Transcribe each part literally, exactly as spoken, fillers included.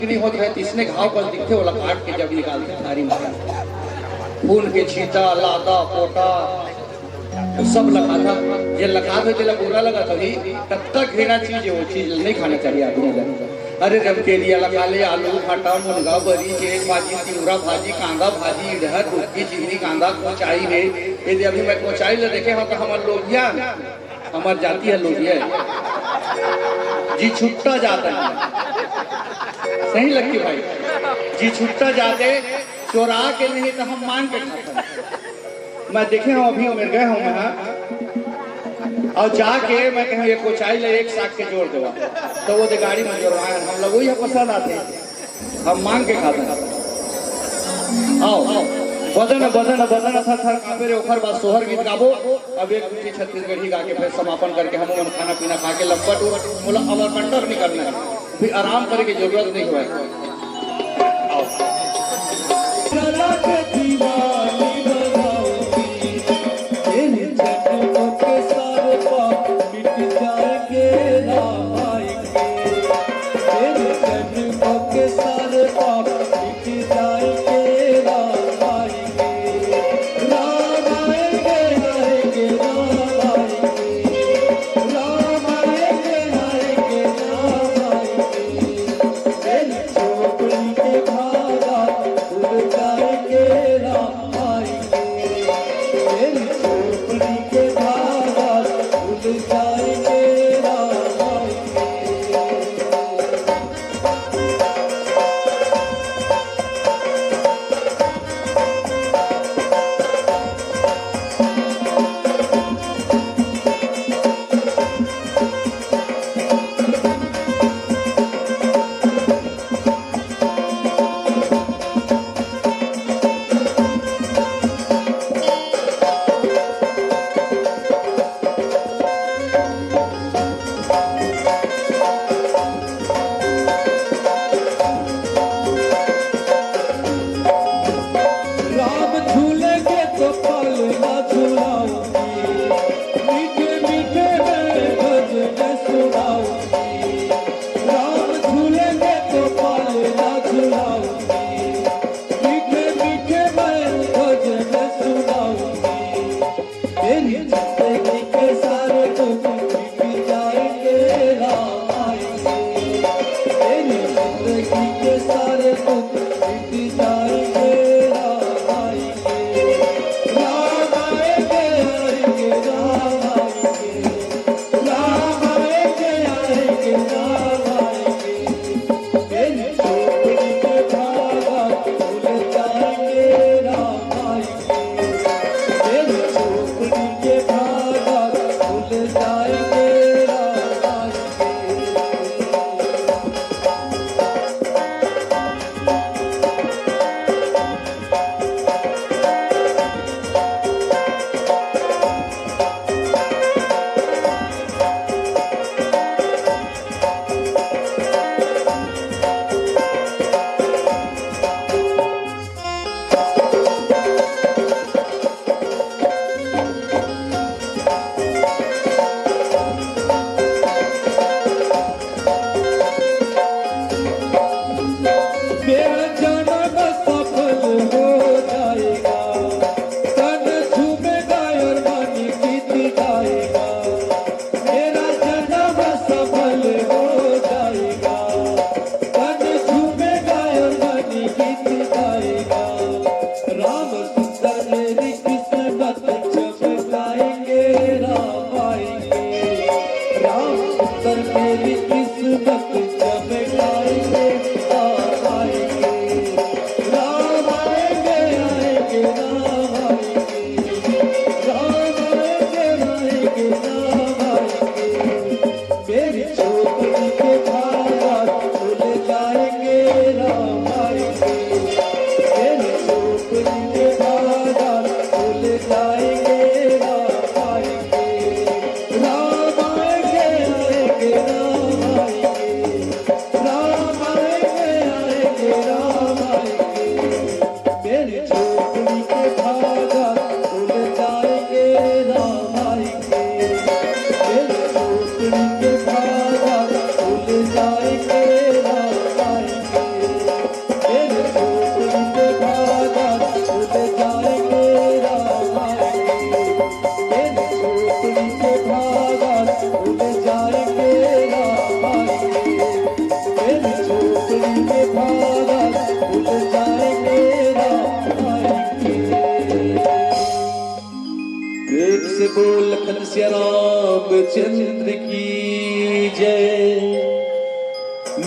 नहीं होत रहे, तिसने घाव कस दिखथे, ओला काट के जब निकालथे थारी म, खून के छींटा, लादा, पोटा, सब लखाथा। जे लखात होय तेला बुरा लगत होही, ततका घृणा चीज हे वो चीज, नहीं खाना चाहिए आदमी ला। अरे रमकेरिया लखा ले, आलू, भाटा, मुनगा, बरी, चेक भाजी, तिवरा भाजी, कांदा भाजी, इड़हर, डुबकी, चीनी, कांदा, कोचाई हे। यदि अभी मैं कोचाई ला देखे हंव त हमर लोग ज्ञान हमर जाति ह लोग ये जी छुट्टा जात हे। सही लग के भाई, जी छुट्टा जात हे, चोरा के नहीं त हम मांग के खाथन। मैं देखे हंव, अभी मेर गए हंव मैं, अउ जाके मैं कहेंव ये कोचाई ला एक साग के जोर देवा, त वो दे गाड़ी म जोरवाए हन, हमला वही ह पसंद आथे। हम मांग के खाथन। आओ, बदन बदन बदन थर थर कांपे रे, ओखर बाद सोहर गीत गाबो। अब एक गुट्ठी छत्तीसगढ़ी गा के फेर समापन करके हमू मन खाना पीना खा के लंबा टूर, मोला अमरकंटक निकलना हे, फिर आराम करे के जरूरत नहीं होय। आओ।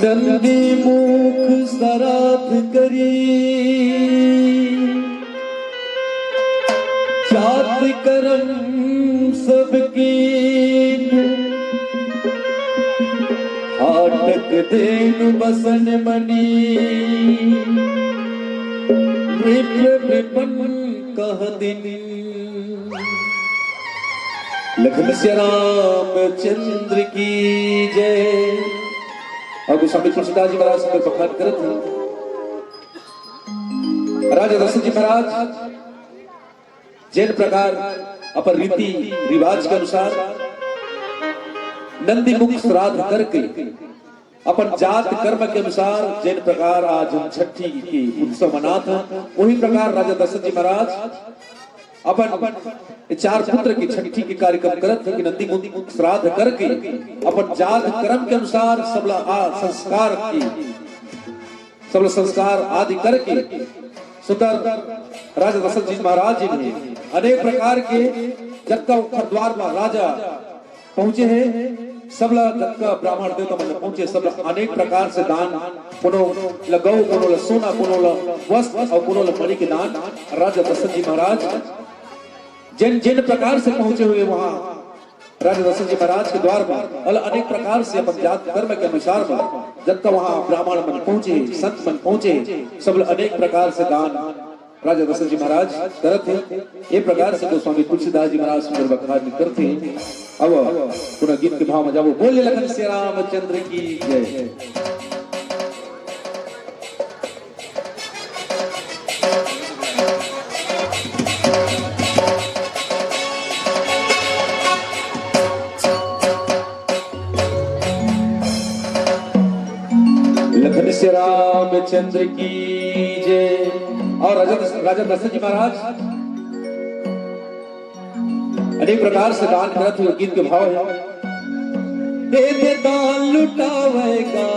नंदी मुख सराध करी, जात करम सब कीन, हाटक देन बसन मनी, विप्र विपन कह दिन। लखन सिया रामचंद्र की जय। अउ गोस्वामी तुलसीदास जी महाराज सुंदर बखान करत हे। राजा दशरथ जी महाराज जेन प्रकार अपन रीति रिवाज के अनुसार नंदी मुख श्राद्ध करके अपन जात कर्म के अनुसार जेन प्रकार आज हम छठी के उत्सव मनात हन, वही प्रकार राजा दशरथ जी महाराज अपन चार पुत्र के छठी के कार्यक्रम करत हे कि नंदी मुख श्राद्ध करके अपन जात कर्म के अनुसार सबला आ संस्कार के, सबला संस्कार आदि करके सुंदर राजा दशरथ जी महाराज जी ने अनेक प्रकार के जतका ओखर द्वार म राजा पहुंचे हे, सबला जतका ब्राह्मण देवता मन पहुंचे, सबला अनेक प्रकार से दान, कोनो ल गऊ, कोनो ल सोना, कोनो ल वस्त्र अउ कोनो ल मणि के दान राजा दशरथ जी महाराज जेन जेन प्रकार से पहुंचे हुए वहां राजा दशरथ जी महाराज के द्वार म अल अनेक प्रकार से अपन जात कर्म के अनुसार म जतका वहां ब्राह्मण मन पहुंचे, संत मन पहुंचे, सब ल अनेक प्रकार से दान राजा दशरथ जी महाराज करत हे। ये प्रकार से गोस्वामी तुलसीदास जी महाराज सुंदर बखान करत हे। अब पुनः गीत के भाव म जाबो। बोले लखन सिया रामचंद्र की जय। लखन सिया रामचंद्र की जय। अउ राजा दस-, राजा दशरथ जी महाराज अनेक प्रकार से दान करत हुए गीत के भाव हे। दे दे दान लुटावेगा,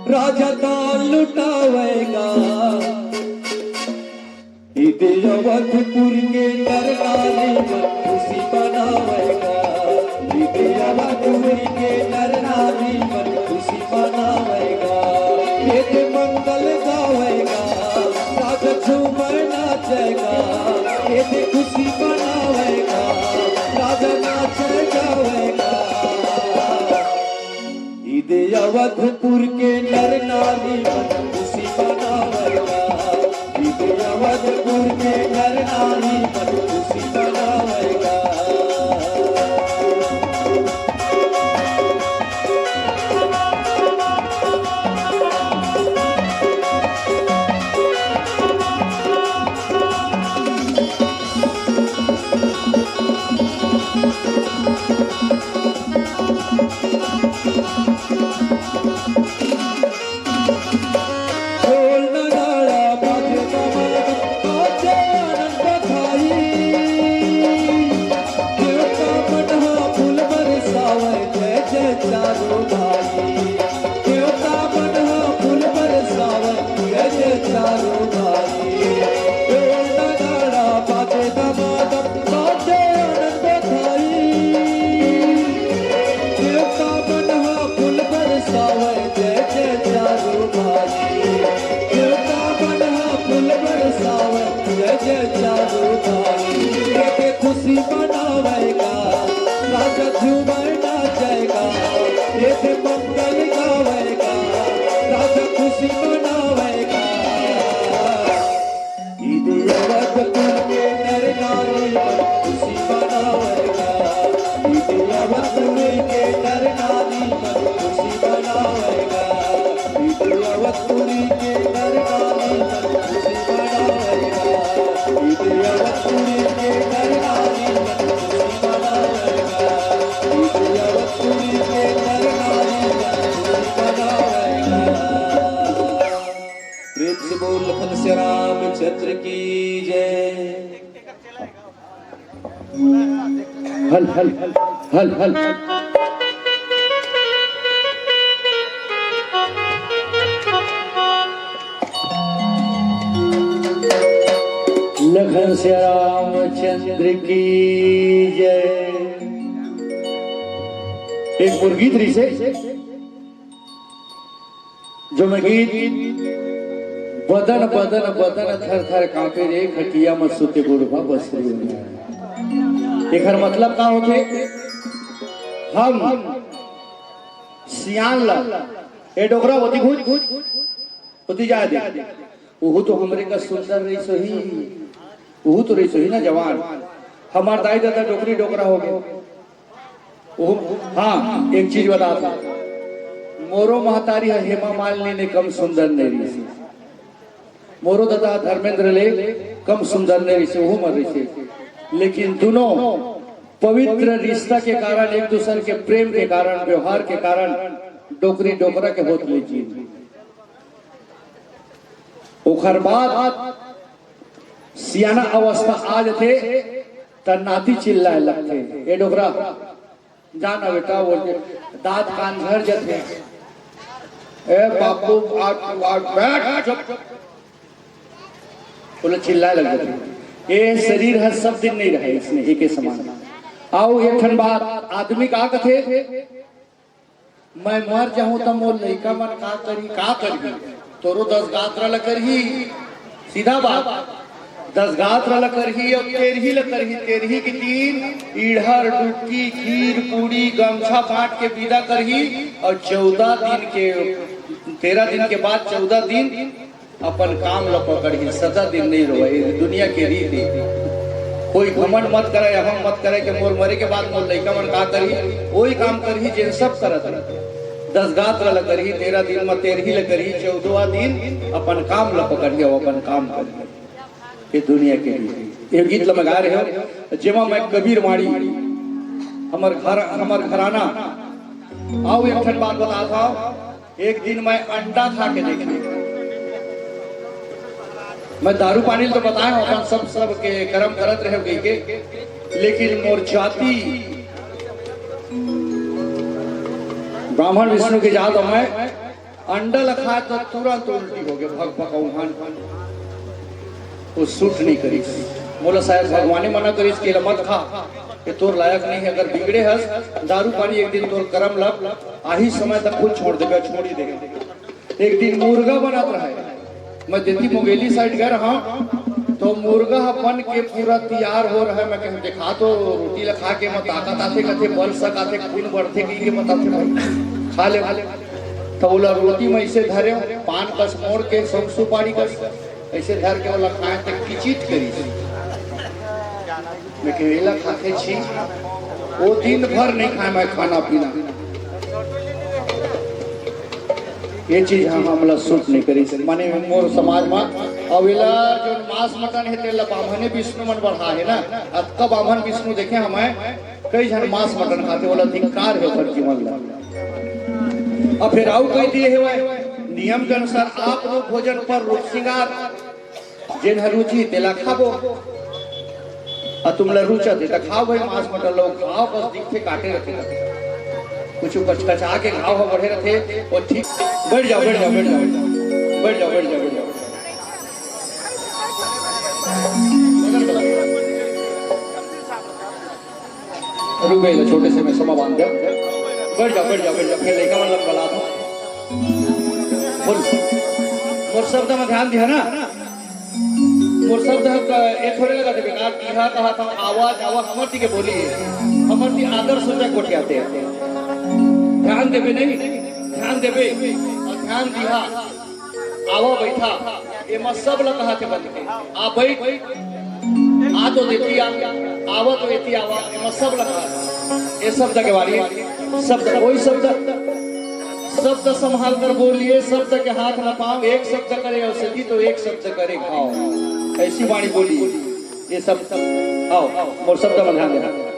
राजा दान लुटावेगा। इदे अवधपुर के नर नारी मन खुशी मनावेगा। इदे अवधपुर के नर नारी मन खुशी मनावेगा। इदे मंगल गावेगा, राजा झूमर नाचेगा। इदे खुशी मनावेगा, राजा नाचे गावेगा। इदे अवधपुर के नर नारी मन खुशी मनावेगा। इदे अवधपुर के नर नारी मन खुशी मनावेगा। ढोल नगाड़ा बाजे दमादम, बाजे आनंद बधाई। देवता मन हा फूल बरसावे, जय जय चारों भाई। देवता मन हा फूल बरसावे, जय जय चारों भाई। ढोल नगाड़ा बाजे दमादम, बाजे आनंद बधाई। देवता मन हा फूल बरसावे, जय जय चारों भाई। देवता मन हा फूल बरसावे, जय जय चारों भाई। ये दे खुशी मनावेगा, राजा झूमर नाचेगा। ये दे मंगल गावेगा, राजा खुशी मनावेगा। इदे अवधपुर के नर नारी मन खुशी मनावेगा। इदे अवधपुर के नर नारी मन खुशी मनावेगा। इदे अवधपुर के नर नारी मन खुशी मनावेगा। इदे अवधपुर के नर नारी मन खुशी मनावेगा। इदे अवधपुर के नर नारी मन खुशी मनावेगा। प्रेम से बोल लखन सिया रामचंद्र की जय। हल हल हल हल। लखन सिया रामचंद्र की जय। एक मुर्गी दृश्य। जो मैं गीत बदन बदन बदन थर थर कांपे रे, खटिया म सुते बुढ़वा बसरी हो जाए। एकर मतलब का होथे? हम सियान ला, ए डोकरा, ओती घुच, ओती जाए दे। ओहू तो हमरे का सुंदर रहिस होही, ओहू तो रहिस होही ना जवान। हमार दाई ददा डोकरी डोकरा हो गए। ओहू, हाँ, एक चीज बता था, मोरो महतारी ह हेमा मालिनी ले कम सुंदर नहीं रहिस, मोरो ददा धर्मेंद्र ले कम सुंदर नहीं रहिस, ओहू मर रहिस। लेकिन दोनों पवित्र रिश्ता के कारण, एक दूसर के प्रेम के कारण, व्यवहार के कारण डोकरी डोकरा के होत ले जी। ओखर बाद सियाना अवस्था आ जथे, त नाती चिल्लाए लगथे, "ए डोकरा, जा ना बेटा," बोल के दांत कान झर जथे। "ए बापू, आज, आज बैठ, चुप।" बोले, चिल्लाए लग जथे। ए शरीर ह सब दिन नहीं रहे, इसने एके समान। अउ एक ठन बात, आदमी का कथे, "मैं मर जाहूं त मोर लइका मन का करही, का करही?" तोरो दस गात्र ल करही, सीधा बात। दस गात्र ल करही अउ तेरही ल करही। तेरही के दिन इड़हर, डुबकी, खीर, पूड़ी, गमछा बांट के विदा करही अउ चौदह दिन के, तेरह दिन के बाद चौदह दिन अपन काम ल पकड़ही, सदा दिन नहीं रोवय, ये दुनिया के रीत हे। कोई घमंड मत करे, अहम मत करे कि मोर मरे के बाद मोर लइका मन का करही, वही काम करही जेन सब करत हे। दस गात्र ल करही, तेरह दिन म तेरही ल करही, चौदहवाँ दिन अपन काम ल पकड़ही, अपन काम करही। ये दुनिया के रीत हे। ये गीत ल मैं गा रहे हो, जेमा मैं कबीर वाणी, हमर घर, हमर घराना। अउ एक ठन बात बता था, एक दिन मैं अंडा खा के देखे। मैं दारू पानी ल तो बताए हूं, अपन सब, सब के कर्म करत रहे कहि के, लेकिन मोर जाति ब्राह्मण विष्णु के जात हूं मैं, अंडा ल खाए त तुरंत उल्टी हो गए, भक भक औंहन। वो सूट नहीं करिस। मोला शायद भगवाने मना करिस कि एला मत खा, ये तोर लायक नहीं है। अगर बिगड़े हस, दारू पानी एक दिन तोर करम लग, आही समय तक खुद छोड़ देबे, छोड़ ही देबे। एक दिन मुर्गा बनत रहे, मैं देती मुंगेली साइड गए रहा, तो मुर्गा ह बन के पूरा तैयार हो रहा है। मैं कहे, "देखा तो, रोटी ल खा के मैं ताकत आथे," कथे, "बल सक आथे, खून बढ़थे," कहि के बताथे भाई, "खा ले।" तो ओला रोटी में ऐसे धरे, पान कस मोड़ के, सौंफ सुपारी कस, ऐसे धर के ओला खाए त किचित करिस। मैं कहे, "एला खाथे छी?" वो दिन भर नहीं खाए मैं खाना पीना। ये चीज हम, हमला सूट नहीं करिस। माने मोर समाज में अवेला जो मांस मटन है, तेला बाम्हने विष्णु मन बढ़ा है ना। अतका बाम्हन विष्णु देखे हमें, कई झन मांस मटन खाथे, ओला धिक्कार है ओकर जीवन ला। अब फिर आऊ कहि दिए हेवय, नियम के अनुसार आप लोग भोजन पर रूप सिंगार, जेन ह रुचि तेला खाबो। आ तुमला रुचत हे त खाओ भाई, मांस मटन लोग खाओ, बस दिखथे काटे रथे। कुछ कचकचा के घाव ह बढ़े रथे, वो ठीक। बैठ जाओ, बैठ जाओ, बैठ जाओ, बैठ जाओ, बैठ जाओ, बैठ जाओ। रुक गए, छोटे से मैं समा बांध दे। बैठ जाओ, बैठ जाओ, बैठ जाओ, फिर लइका मन लग बला दो। बोल, मोर शब्द में ध्यान दिया ना। मोर शब्द ह क-, ए थोड़े लगा देबे, का दिहा कहा था, आवाज, आवाज हमर ती के बोली है। हमर ती आदर सूचक गोठियाथे। ध्यान देबे नहीं, ध्यान देबे, अउ ध्यान दिहा। आवा बैठा, एमा सब ल कहाथे बंद के। आ बैठ, आ तो देती आ, आवा तो एती आवा, एमा सब ल कहाथे। ए शब्द के बारे, शब्द, कोई शब्द, शब्द संभाल कर बोलिए, शब्द के हाथ न पाओ, एक शब्द करे औषधि तो एक शब्द करे घाव। ऐसी वाणी बोली, ये सब, आओ, मोर शब्द में ध्यान देना।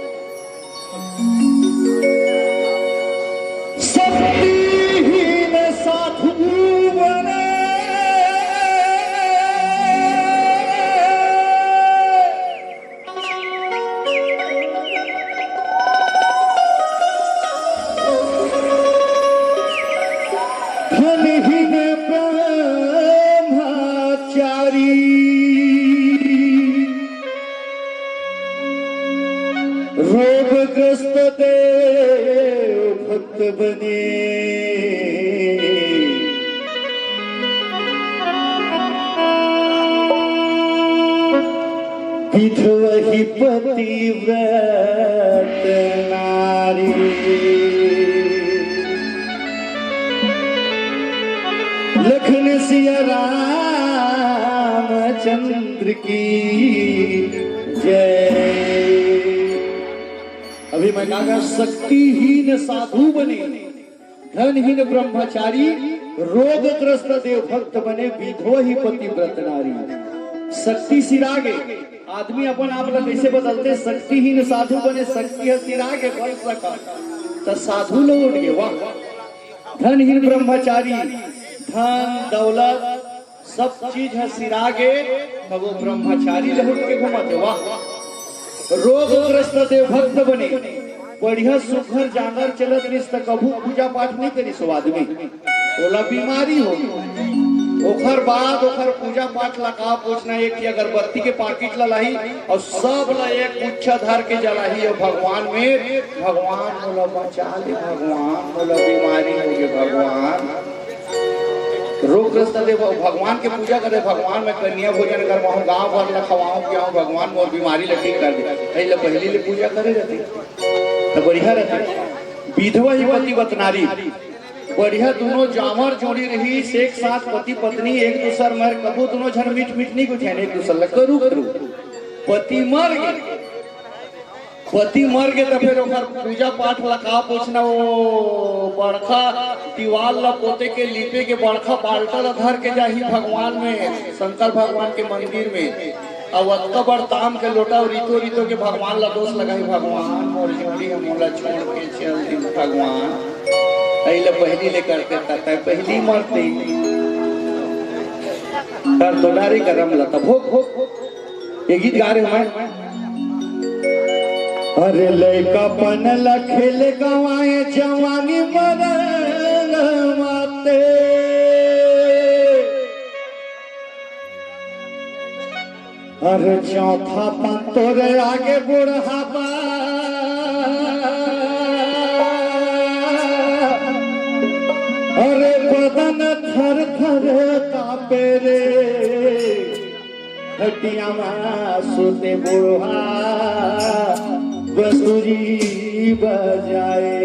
शक्तिहीन साधु बने। धनहीन ब्रह्मचारी। रोगग्रस्त देव भक्त बने। पतिव्रत नारी। लखन सिया रामचंद्र की जय। अभी मैं कहा, शक्तिहीन साधु बने, धनहीन ब्रह्मचारी, रोगग्रस्त देवभक्त बने, विधवा ही पतिव्रत नारी। शक्ति सिरागे, आदमी अपन आप ला कैसे बदलते? शक्तिहीन साधु बने, शक्ति ह सिरागे बन सका, त साधु लौट गे, वाह। धनहीन ब्रह्मचारी, धन दौलत सब चीज ह सिरागे, त वो ब्रह्मचारी लहुट के घूमत हे, वाह। रोगग्रस्त देवभक्त बने, बढ़िया सुघर जांगर चलत रिस त कभू पूजा पाठ नहीं करिस वो आदमी, ओला बीमारी हो। ओखर बाद ओखर पूजा पाठ ला का पूछना, एक ही अगरबत्ती के पाकिट ला लाही अउ सब ला एक गुच्छा धर के जलाही अउ भगवान में, भगवान मोला बचा ले, भगवान मोला बीमारी हो गे, भगवान। रोगग्रस्त देव भगवान के पूजा करे, भगवान मैं कन्या भोजन करवाहूँ, गांव भर ला खवाहूँ पियाहूँ, भगवान मोर बीमारी ला ठीक कर दे। एही ला पहिली ले पूजा करे रहते त बढ़िया रहते। विधवा ही पतिव्रत नारी, बढ़िया दोनों जांवर जोड़ी रहिस, एक साथ पति पत्नी एक दूसर मर कभू दोनों झन मीठ मीठ नहीं गुठियान, एक दूसर ला करू करू। पति मर गे, पति मर गे त फेर ओकर पूजा पाठ ला का पूछना, वो बड़खा दीवाल ला पोते के, लीपे के बड़खा बाल्टा ला धर के जाही भगवान में, शंकर भगवान के मंदिर में, अउ अतका बड़ ताम के लोटा अउ रीतो रीतो के भगवान ला दोष लगाही, भगवान मोर जोड़ी ह मोला छोड़ के चल दिन भगवान। अइला पहिली ले करते त तय पहिली मरते। कर तो डारे करम लता भोग भोग। ये गीत गा रहे हूँ मैं। अरे लइकापन ल खेल गंवाए जवानी मरन माते। अरे चौथापन तोरे आगे बुढ़ापा। अरे बदन थर थर कांपे रे। खटिया मा सुते बुढ़वा बंसुरी बजाए।